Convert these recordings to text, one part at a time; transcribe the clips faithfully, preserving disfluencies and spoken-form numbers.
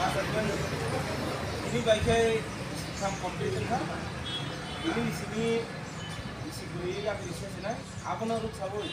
Ini bai khe sam complete wngkha. Ini simi isi guri yakni sesinai. Abono ruk sawi.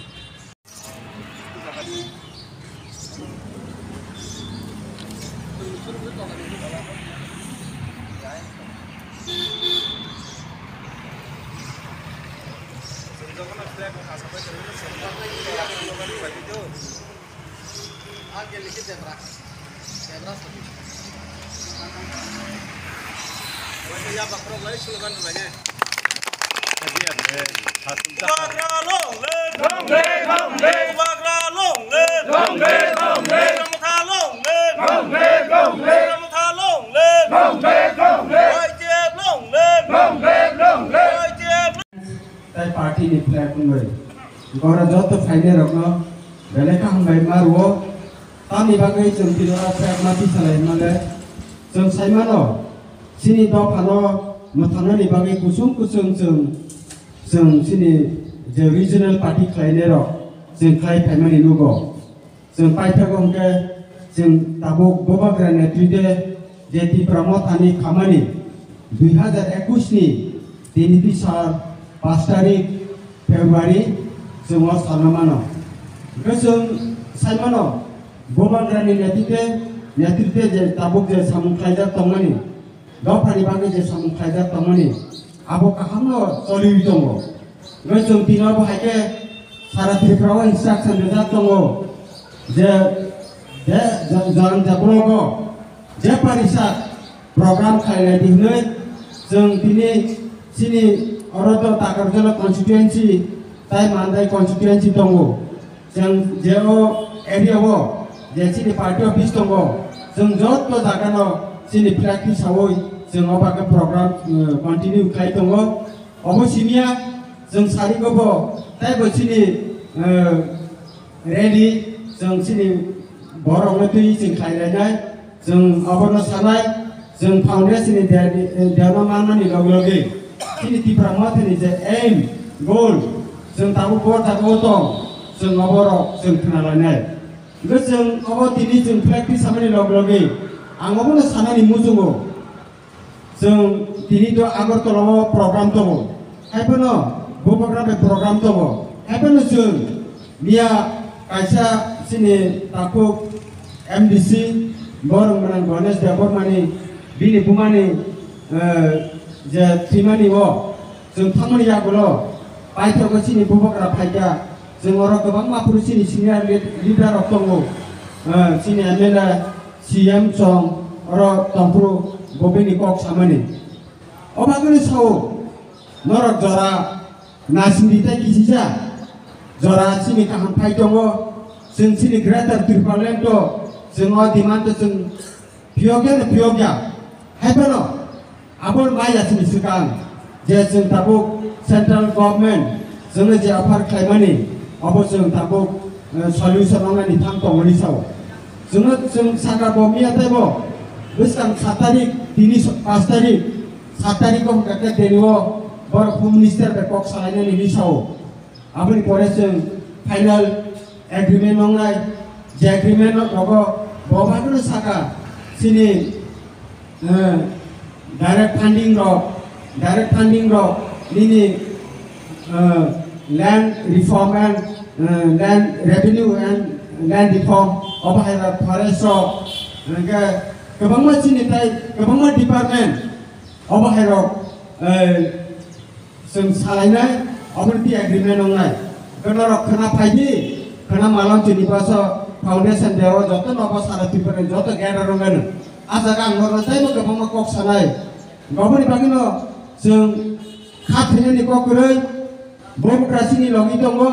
Bubagra long live! Long live, long live! Bubagra long live! Long live, long live! Bubagra Motha long live! Long live, long live! Bubagra Motha long live! Long live, long live! Y T F long live! Long live, long live! Y T F long live! Tai party ni flag wngwi. Gora joto phainai rokno belai kaham bai ma rwo. Tamni bagwi chwng tini oro flag ma tisalai male. Chwng sai mano, chini dophano mwthangnani bagwi kuchung kuchung chwng, chwng chini je regional party khlainai rok chwng khlai phaimani nugo. Chwng paithago hwnkhe chwng tabuk Bubagra netrite je Tipra Mothani khamani dui hazar ekush ni tini tisar pash tarik February chwng o sana mano. Hwnkhe chwng sai mano Bubagrani netrite, netrite je tabuk je samung khlaijak tongmani, dophani bagwi je samung khlaijak tongmani, abo kahamno choliwi tongo. Hwnkhe chwng tini obo hai khe sara Tripura o instruction rijak tongo je, je, je, jang jablogo je parisa program khlainai di hwnwi chwng tini chini oro to Takarjala constituency tai Mandai constituency tongo. Chwng je o area o je chini party office tongo, chwng joto jagano chini practice sawi chwng o bagwi program, eh, continue khai tongo. Obo simiya chwng sarigo bo taibo chini, eh, rally chwng chini borokno twi chwng khlai lainai. Chwng obono sanai, chwng foundation ni de-, de-, deno manmani logi logi chini Tipra Mothani je aim, goal, chwng tabuk bo jagao tong, chwng oborok chwng khna lainai. Hwnkhe chwng obo tini chwng practice samani logi logi ang obono sanani muchungo. Chwng tini to Agartala o program tongo, haiphano Bubagra bai program tongo, haiphano chwng miya kaisa chini takhuk M D C borok mwnang Ganesh Debbarmani bini bumani, eh, je thwimani o chwng thangmani yagulo paithago chini Bubagra phaikha, chwng oro kwbangma phuru chini senior lead-, leader rok tongo, eh, chini M L A, C M chwng oro tongphuru bo bini kok samani. O bagwino sao, norok jora nasingdi tei kisisa jora chini kaham phai tongo, chwng chini Greater Tipraland o chwng o demand o chwng phiyokya no phiyokya. Haiphano abo maya chini swkang je chwng tabuk central government chwngno je offer khlaimani, abo chwng tabuk, eh, solution wngnani thang tongmani sao. Chwngno chwng saka bo miya teibo bwskang sat tarik, tini so-, pash tarik, sat tarik o hwnkha khe Delhi o borok Home Minister bai kok salainani hinwi sao. Aboni pore chwng final agreement wngnai, je agreement rogo bo bagwino saka chini, eh, direct funding rok, direct funding rok nini, eh, land reform and, eh, land revenue and land reform, obo hai rok forest rok, hwnkhe kwbangma chini tai kwbangma department obo hai rok, eh, Chwng salainai, obo twi agreement wngnai. Hwnkhe norok khwna phai di, khwna malong chini baso foundation day o joto nobo sara Tripura ni joto gather wngnai. A jaga ang norok teibo kwbangma kok sanai. Oboni bagwino chwng kha thwinani kok kwrwi, democracy ni logi tongo.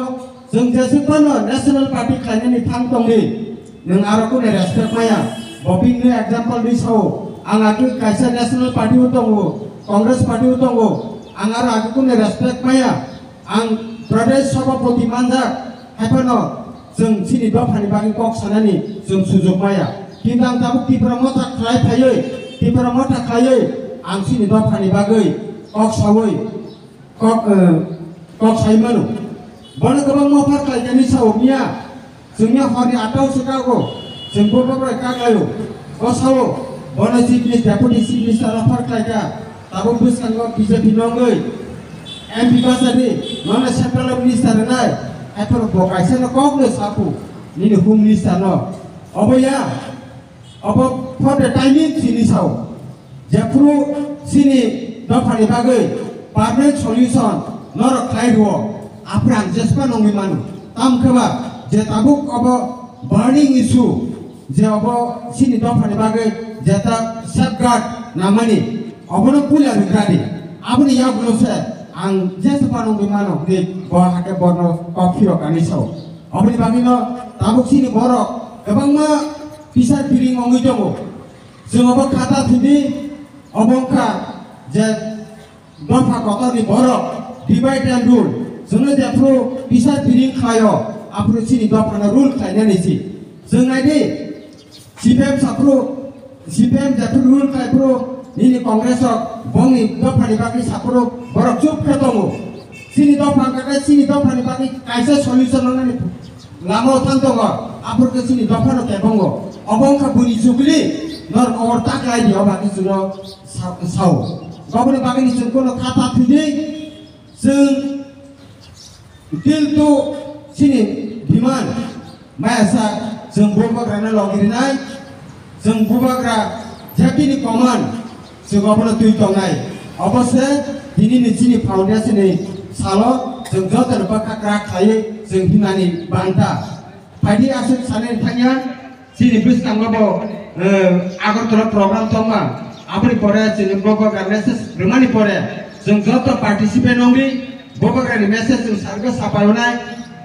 Chwng jesuk phano national party khlainani thang tongdi. Nwng aro kune respect maya. Bo bini example ni sao. Ang agi kaisa national party o tongo, Congress party o tongo. Ang aro agi kune respect maya. Ang Pradesh Sabhapati manjak. Haiphano chwng chini dophani bagwi kok sanani chwng sujuk maya. Kintu ang tabuk Tipra Motha khlai phaiwi, Tipra Motha khlaiwi ang chini dophani bagwi kok sawi. Kok, eh, kok sai mano. Bono kwbangma offer khlaikani sao miya. Chwngya horni atao swkago. Chwng bo bobrok kaklaio. O sao. Bono chief minister, deputy chief minister offer khlaika. Tabuk bwskango B J P nongwi M P bachadi nono central minister rwnai. Haiphano bo kaisa no kok no sapu nini home minister no. Obo ya, obo for the timing sini sao. Jephru sini dophani bagwi permanent solution norok khlai rwo, aphuru ang jespa nongwi mano. Tamkhe ba je tabuk obo burning issue, je obo sini dophani bagwi jeta safeguard nangmani, obono puila rwgradi. Aboni yagulo se ang jespa nongwi mano hwnwi bo hake borno kok phirok ani sao. Oboni bagwino tabuk sini borok kwbangma pisar piring wngwi tongo. Chwng obo khata thwidi, obo wngkha je dopha kotorni borok, divide and rule. Chwngno jephru pisar piring khlaio, aphuru chini dophano rule khlainani si. Chwng naidi, C P M saphru, C P M jephru rule khlaiphru, nini Congress rok bongni dophani bagwi saphru borok chup khe tongo. Chini dopha wngkha khe chini dophani bagwi kaisa solution rwnani lama o thang tongo, aphuru khe chini dophano kebongo. Obo wngkha buini chukli, norok kobor ta khlai di, o bagwi chwngno sa-, sao. Oboni bagwi ni chwng kono kha ta thwidi, chwng dil to chini demand maya sa, chwng bubagrano logi rinai, chwng bubagra jatini command, chwng obono twi tongnai. Obo se dinini chini foundation ni salo chwng jotono bwkha kwrak khlaiwi chwng himnani banta. Phaidi aswk sanani thangya, chini bwskango bo, eh, Agartala program tongma. Aboni pore chini bubagra message rwmani pore chwng joto participate wngwi bubagrani message chwng sargo sapai hwnai.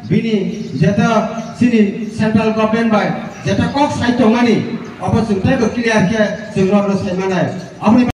Bini jeta chini central government bai jeta kok sai tongmani, obo chwng teibo clear khe chwng norokno sai manai. Aboni